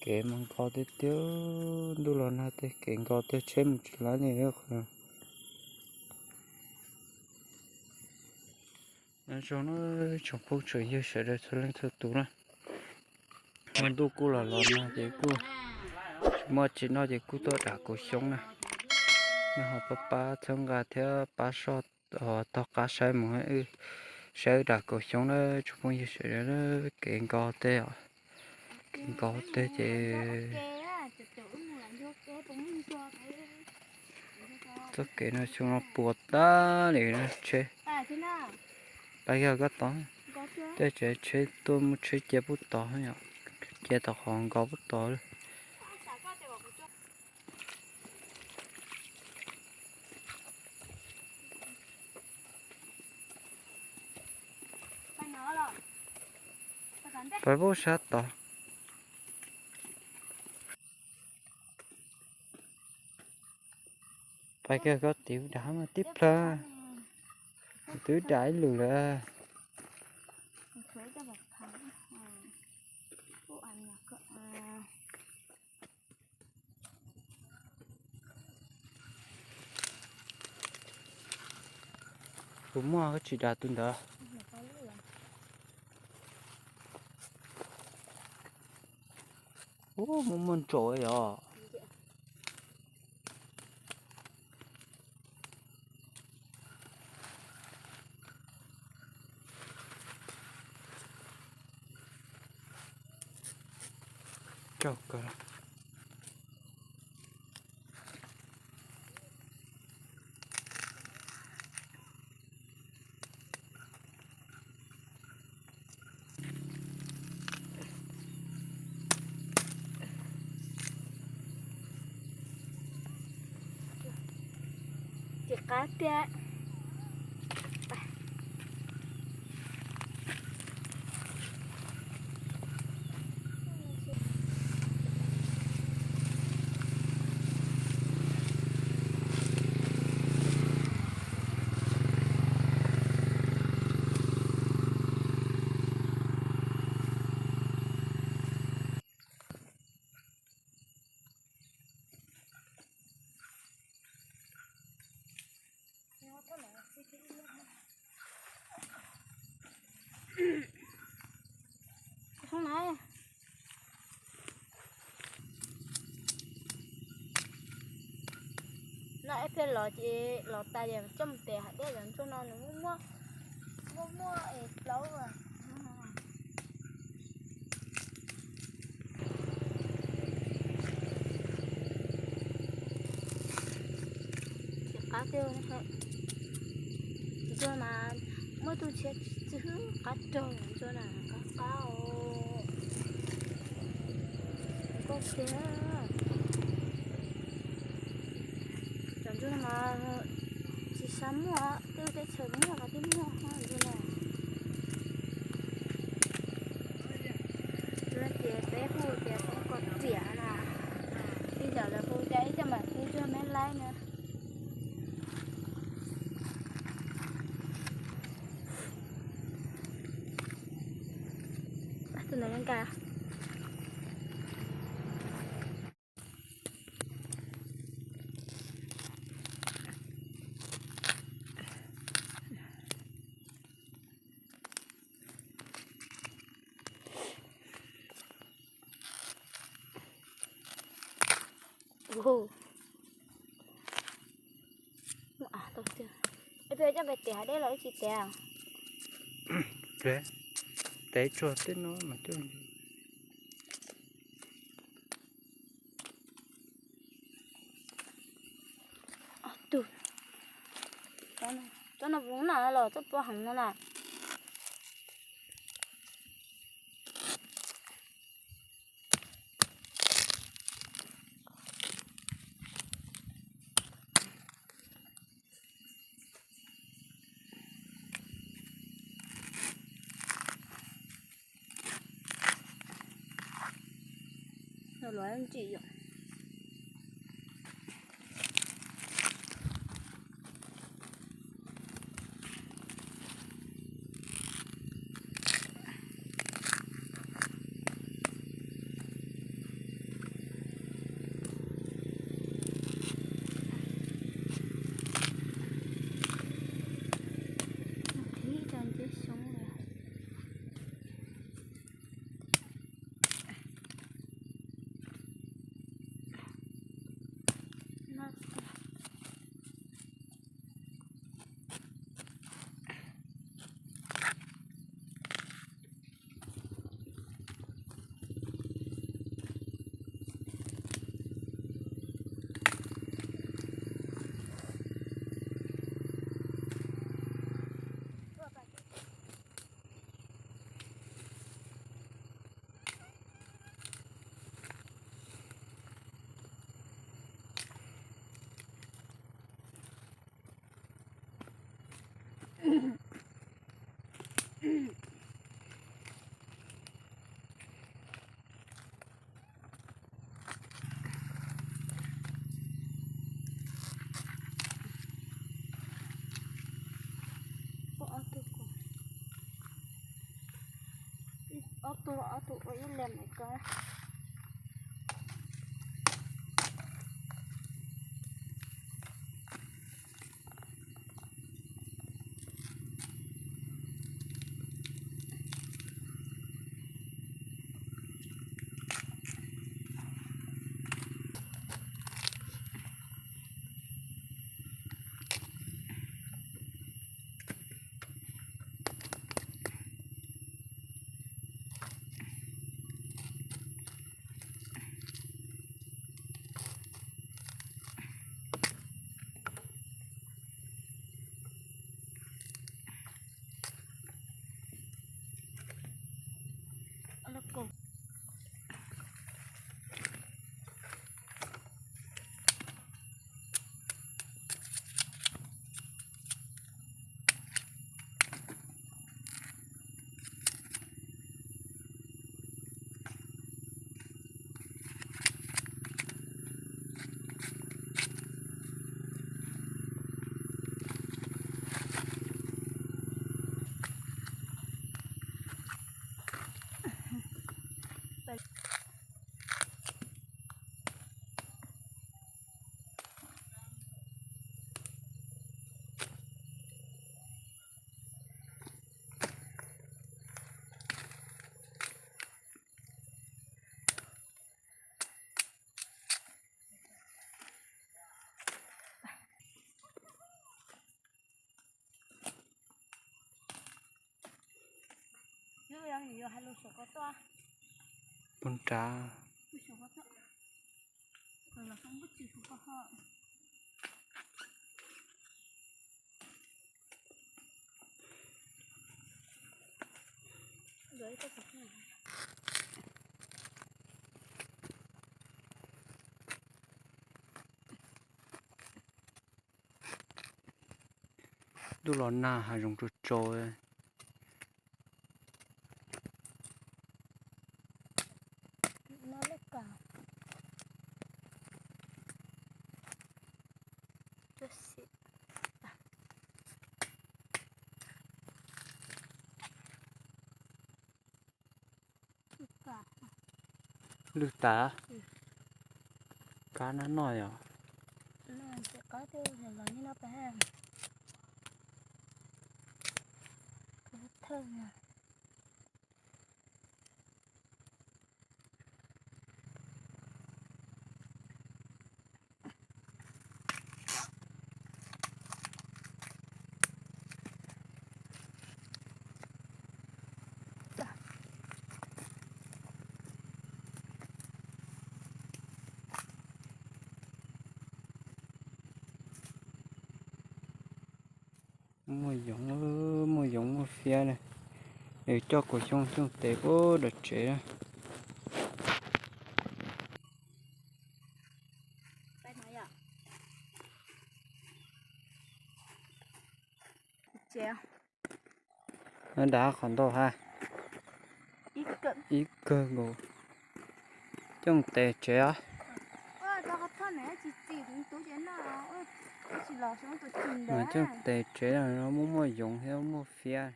Kev mas nkos tiag tiag, ntuj los nag tej kev nkos tiag, tsheb mus tsis laib li qhov no. Nyob zoo na tsoom phooj tsoom ywg sawv daws txhua leej txhua tus na. Ntuj kuj los los nag ces kuj tsis muaj tsis noj ces kuj tuaj dam kaus xyoob na. Nej ho pab pab txhawb nqa thiab pab soj tog qab saib mus, saib wb dam kaus xyoob na tsoom phooj ywg sawv daws. Kev nkos tej os, kev nkos tej ces txoj kev no xyoo no puas tag li na tsheb. Pab kiag koj tod, tej tsev tsheb tuaj muaj tsheb cia pub tod, cia tau qhov nkos pub tod. Pab pub sab tod. Pab kiag koj tiv dav mas tib plhaw, twb dam ib lwm lawm. Tus muaj koj tsis dam tus ntawd. Ub, muaj muaj ntsaum yom. Cauj kawg. Tsis qab tiag. Thoob na. No ib pliag los ces los tas ces coj mus tes hav dej cov ntsuag no nws muaj muaj muaj muaj es plaub. Tsis qab tiag. Ntsuag mas muaj tus tshiab txwv qab raug ntsuag na, qab qab os. Nkauj tiag. Cov ntsuag mas tsis xav muaj, tej teb chaws muaj mas thiaj muaj ntsuag na. Ntsuag ces peb hu tias peb koj riam na, ib yam lawv hu tias ib coj mam hu ntsuag me laib na. Tus ntawd nka. Ua, tau tiag. Ib pliag coj pem tes hav dej los wb tsis tes. Tes tsuag tej no mas coj. Tsob no puv na los txoj pua heev no na. Luav ntsim yom. Ob tug, ob tug ua ib leeg ko. Pub nrad. Ntuj los nag hav zoov tsaus tsaus. Lwj tas. Kab nab noj yom. Muaj yoov, muaj yoov muaj fiab na. Nws coj kuv xyoo xyoo tes puag nram tsev na. Dav qhov ntau ha. Ib kawg nkaus. Coj tes tsev os. Mas coj tes tsev no muaj muaj yoov thiab muaj fiab.